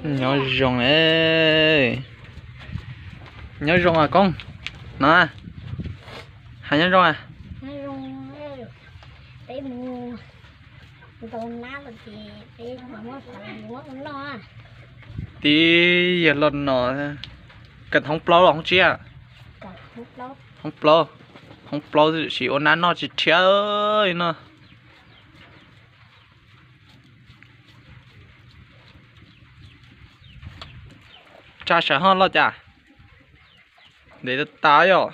Nyob zoo, nyob zoo a koob no, hais nyob zoo a. Tib yog loj no, kawm thoob plaub los thoob tsib? Thoob plaub, thoob plaub, tab sis ua nab noj tsis rhiab li no. Tsa sawv hoj loj cas, ntev tas tas yom.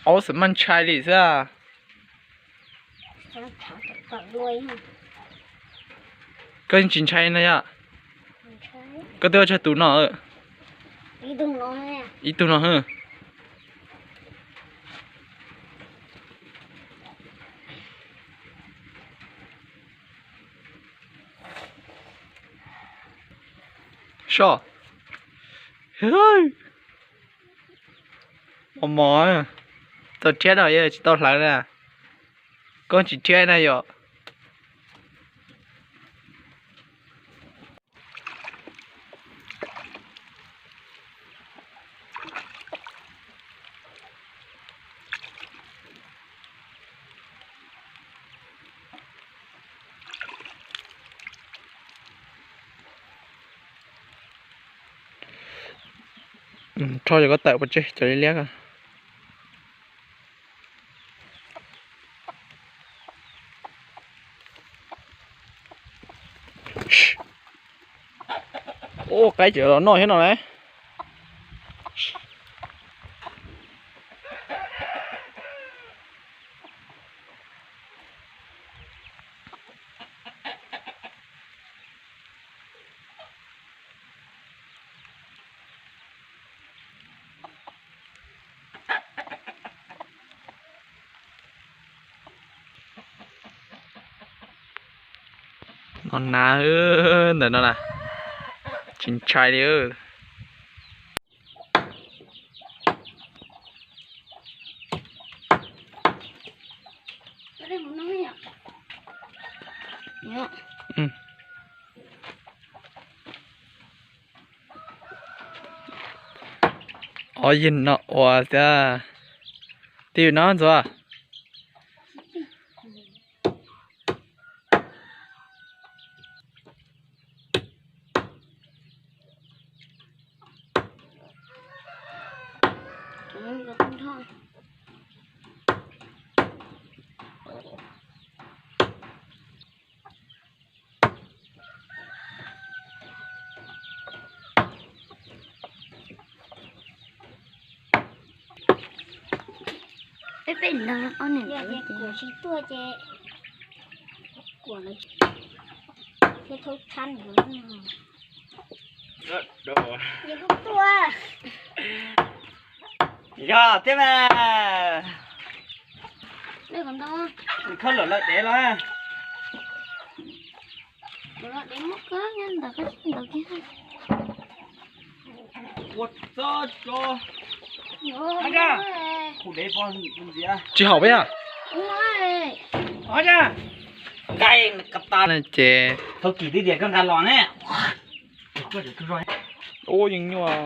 Aub xav maj ntshai li xwb. Koj yeej tsis ntshai no yom? Koj twb ua tsawg tus no? Ib tug no hwb. Soj. Mos mos, tau rhiab no yog tsis tau hlawv na. Koj tsis rhiab na yom. Rho cov ko tawm pov tseg cov liab liab ko. Ua qaib tseem los noj thiab no lauj. No na, ntawm no na, tsis ntshai li. Ob yig no ua tiag. Twb yog no ntxuav. Peb peb leeg ob niag ntawd ces kuv tsis tuaj ces kuv lawv thiab thaub tshab ntawd. Yog tiag mas. Khawb luam lawm dev los. Ua txob tso. Tsis haum peb a. Nqaij kab tas ces thaum kis twb tias koj nqa los ne. Ua yeej nyuaj.